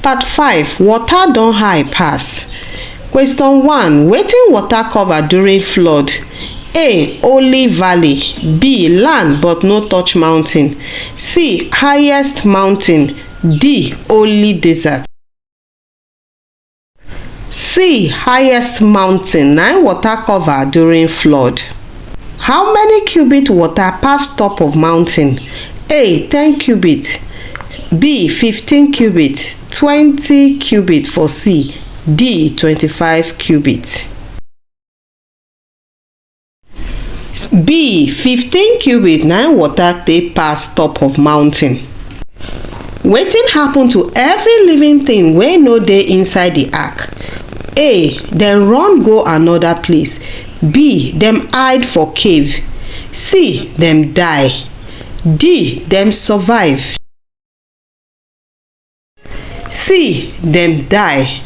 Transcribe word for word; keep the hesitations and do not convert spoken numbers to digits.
Part five, water don high pass. Question one, wetin water cover during flood? A, only valley. B, land but no touch mountain. C, highest mountain. D, only desert. C, highest mountain na im water cover during flood. How many cubit water pass top of mountain? A, ten cubit. B, fifteen cubit. Twenty cubit for C. D, twenty-five cubit. B, fifteen cubit na im water take pass top of mountain. Wetin happen to every living thing wey no dey inside the ark? A, dem run go another place. B, dem hide for cave. C, dem die. D, dem survive. C, dem die.